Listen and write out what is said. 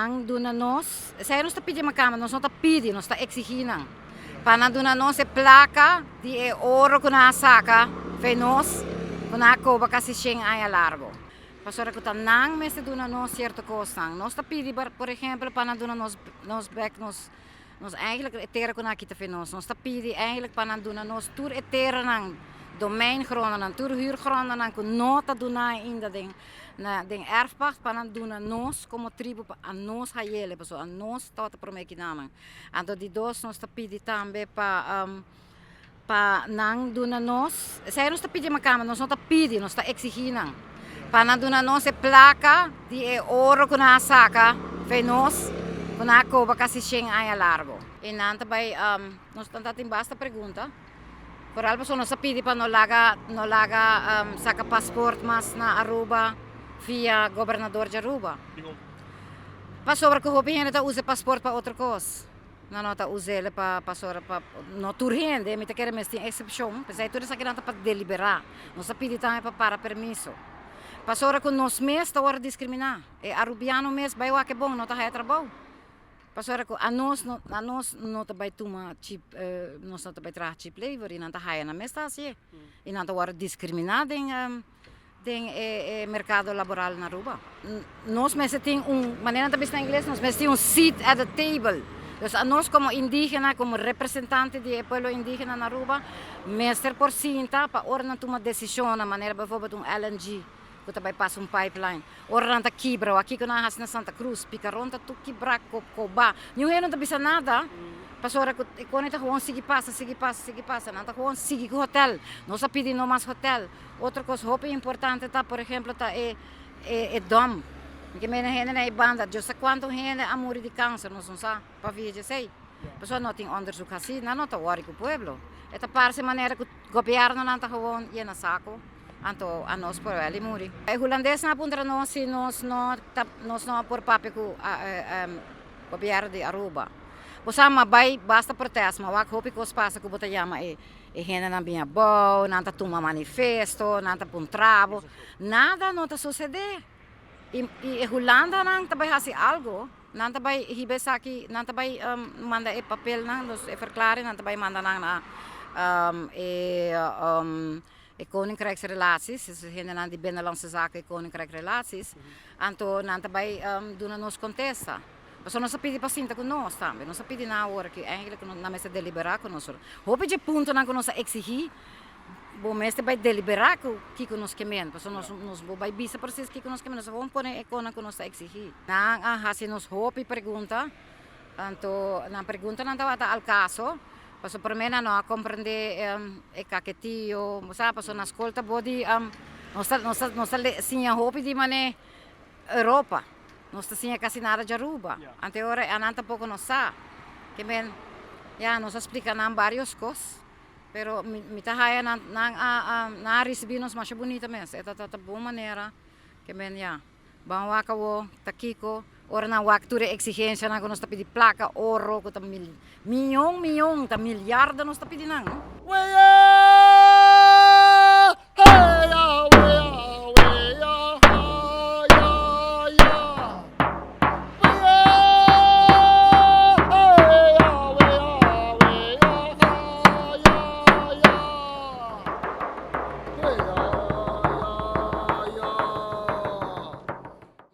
nan duna nos, esei nos ta pidi makamba, nos no ta pidi, nos ta exigí nan, pa nan duna nos e plaka di e oro ku nan a saka fe nos, ku nan a koba kasi shen aña largo. Pasobra ku ta nan mester duna nos sierto kosnan. Nos ta pidi, por ehempel, pa nan duna nos nos bek nos nos eigenlijk e tera ku nan a kita fe nos. Nos ta pidi eigenlijk pa nan duna nos tur e teranan, domeingrondnan, tur huurgrondnan ku no ta duna ainda den na den erfpacht pa nan duna nos komo tribu pa anos hayele pasobra anos tabata prome kinanan. Anto di dos nos ta pidi tambe pa pa nan duna nos, esei nos ta pidi makamba, nos no ta pidi, nos ta exigi nan pa nan duna nos e plaka di e oro ku nan a saka fe nos ku nan a koba kasi shen aña largo. I nan ta bai nos ta tin basta pregunta. Vooral pasobra nos a pidi pa no laga no laga saka paspoort mas na Aruba via gobernador di Aruba. Pasobra ku hopi hende ta usa e paspoort pa otro kos. Nan no ta us'el pa pasobra pa no tur hende, mi ta kere mes tin eksepshon, p'esei tur esakinan ta pa deliberá. Nos a pidi tambe pa para permiso. Pasobra ku nos mes ta wòrdu diskriminá. E arubiano mes bai wak e bon no ta haya trabou. Pasobra ku anos no anos no ta bai tuma chip nos no ta bai traha chip labor i nan ta haya nan mes ta hasié i nan ta wòrdu diskriminá den den e e merkado laboral na Aruba. Nos mester tin un manera nan ta bisa na ingles nos mester tin un seat at the table. Dus anos komo indígena komo representante di e pueblo indígena na Aruba mester por sinta pa ora nan tuma desishonnan manera bijvoorbeeld un LNG ku ta bai pasa un pipeline. Ora nan ta kibra o aki ku nan a hasi na Santa Cruz, picaron ta tur kibra, koba. Niun hende no ta bisa nada, pasobra ku e kone ta gewoon sigui pasa, sigui pasa, sigui pasa. Nan ta gewoon sigui ku hotel. Nos a pidi no mas hotel. Otro kos hopi importante ta, por ehemplo, ta e e dom. Mi ke mira hende na e banda, Dios sa kuantu hende a muri di kanser, nos no sa pabia di esei. Pasobra no tin onderzoek hasi, nan no ta wòri ku pueblo. E ta parse manera ku gobièrnunan ta gewoon yena sako. Anto anos por wèl i muri. E hulandesnan a puntra nos si nos no ta nos no por papia ku gobièrnu di Aruba. Bo sa ma bai basta protest, ma wak hopi kos pasa ku bo ta yama e e hendenan bin abou, nan ta tuma manifesto, nan ta puntra bo. Nada no ta sosede. I i e hulandanan ta bai hasi algo, nan ta bai hiba esaki, nan ta bai manda e papelnan, dus e verklaring nan ta bai manda nan na e E Koninkrijksrelaties, dus e hendenan di Binnenlandse Zaken e Koninkrijkrelaties, anto nan ta bai duna nos kontesta. Pasobra nos a pidi pa sinta ku nos tambe, nos a pidi nan awor ku eigenlijk nan mester deliberá ku nos. Hopi dje puntonan ku nos a eksigí, bo mester bai deliberá ku kiko nos ke men, pasobra nos nos bo bai bisa presis kiko nos ke men, nos a bon pone e konan ku nos ta eksigí. Nan a hasi nos hopi pregunta, anto nan preguntanan tabata al kaso. Paso prome nan no a comprende e kaketio, bo sa, paso na skol ta bo di nos ta nos ta nos ta siña hopi di mane Europa, nos ta siña kasi nada di Aruba, ante ora anan tampoco no sa, ke men ya nos a splica nan varios cos, pero mi mi ta haya nan nan a nan a ricibi nos masha bunita mes, e ta ta bon manera ke men ya. Ban wak awo ta kiko ora nan wak tur e exigencianan ku nos ta pidi plaka, oro ku ta mil miyon miyon ta miliardo nos ta pidi nan. Weye!